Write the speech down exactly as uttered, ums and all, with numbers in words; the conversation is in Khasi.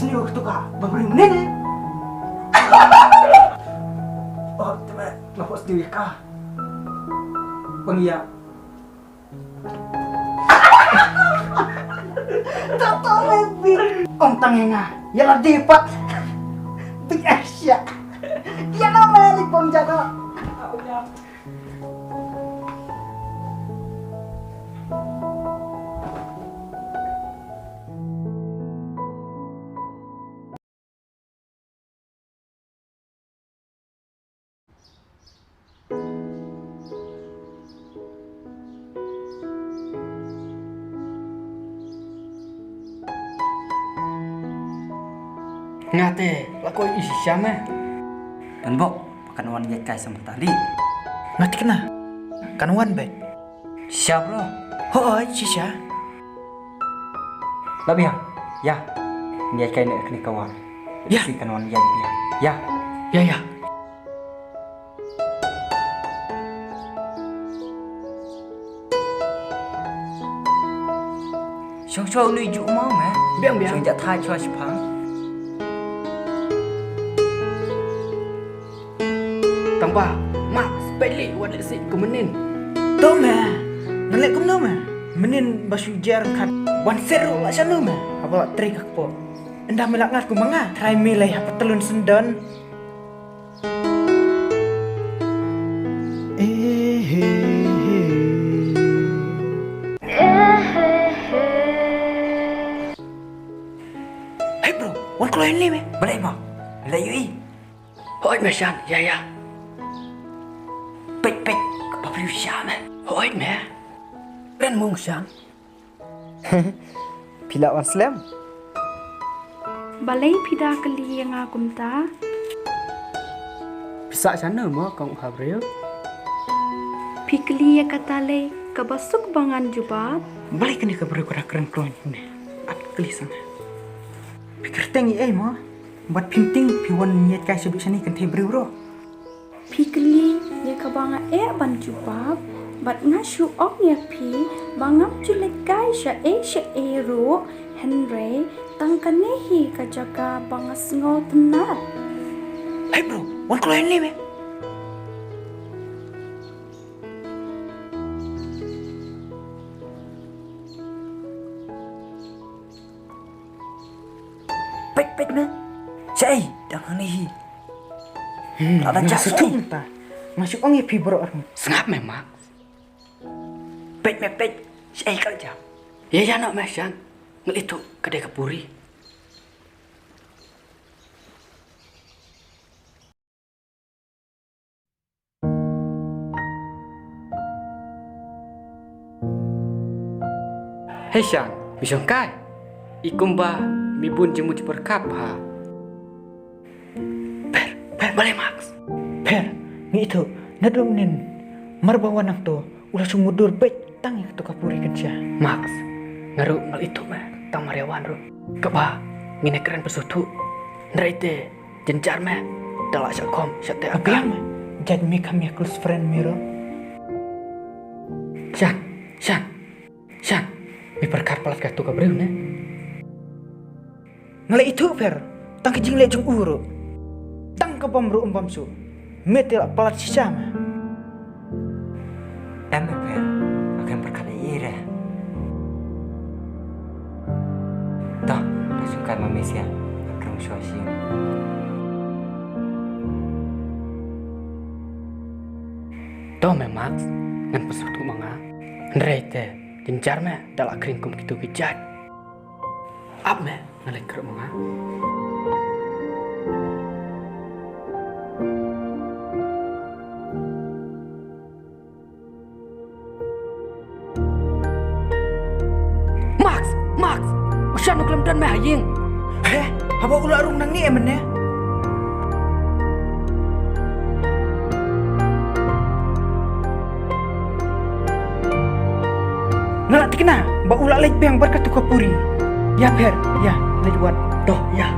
Ni waktu ka, ba bring ni ni. Oh, tebe, lapos dia ka. Bang ya. Tato me big. Ong tang nga. Ya la di pat. Big asia. Ya na me ni pom jada. Nga te la koi i shisha me. Kan bok, kan wan ïa kai sam tali. Nga te kena. Kan wan be. Shisha bro. Hoi, shisha. La biang. Ya. Ïa kai ne kni ka wan. Ya. Si kan wan ïa biang. Ya. Ya, ya. Shong shong lui ju mau me. Biang, biang. Shong ja thai chwa shipang. Tang ba, Max, peit li wat leh sih kum mynnin. To me. Ngan leh kumno me? Mynnin ba shu jer khat. Wan seru la shano me? Haba la tri ka kpo. Ynda me la ngat kum ma nga. Trai me lei ha patlun syndon. Eh, eh, eh. Hey bro, wan kloi ni me. Balei mo? Lei yu i. Hooid me Shan, ïa ïa. Peit peit, ka bapli u Shan me. Hooid me. Ren mung Shan. Phi lah wan slem. Balei phi da kylli ïa nga kumta? Phi sah shano mo kong ha briew? Phi kylli ïa kata lei kaba suk ba ngan jubab. Balei kane ka briew ka da kren kloi ne? At kylli sa nga. Phi kyrteng ïa ei mo? Bad phin tieng phi wan ñiad kai shaduh shane kynthei briew ruh. Phi kylli ïa kaba nga eh ban jubab bad nga shu ong ïa phi ba ngam ju leit kai sha ei sha ei ruh, hynrei tang kane hi ka jaka ba nga sngew tynnat. Hey bro, wan kloi ni me. Peit peit me. Shaei dang hangne hi. Hmm, la da nga jah sngewthuh sngewthuh. Mynta. Nga shu ong ïa phi baroh arngut. Sngap me Max. Peit me peit. Shaei ka la jah. Ïa ïa noh me Shan. Nga la ithuh ka dei ka puri. Hei Shan, mi shong kai. I kumba mi bun jingmut jingpyrkhat ha. Pher, pher, balei Max? Pher, ngi ithuh, naduh mynnin, mar ba wan nangto, u la shu mutdur beit tang ïa kato ka puri kynsha. Max, nga ruh nga la ithuh me, tang mar ïa wan ruh. Kaba, ngin ïa kren pyrsuh thuh. Hynrei te, jynjar me, da la shah khom, shah teh. Ka biang me, jait me kham ïa close friend me ruh. Shan, Shan, Shan, me pyrkhat palat kato ka briew ne? Nga la ithuh Pher, tang ka jingleh jong u ruh. Tang ka bam ruh um bam shuh. Me te la palat shisha me. Em me Pher, nga khlem pyrkhat ei ei re. To, nga shong kai ma me sha, nga kren shuwa sha ïing. To me Max, ngan pynsngewthuh ma nga. Hynrei te, jynjar me, da la khring kum kito ki jait. Ap me, nga leit kyrpad ma nga. Max, Max, u Shan u khlem don me ha ïing. He, haba u la rung nangne em ne? Nga la thikna ba u la leit biang bad kato ka puri. Ïa Pher, ïa, leit wad. To, ïa.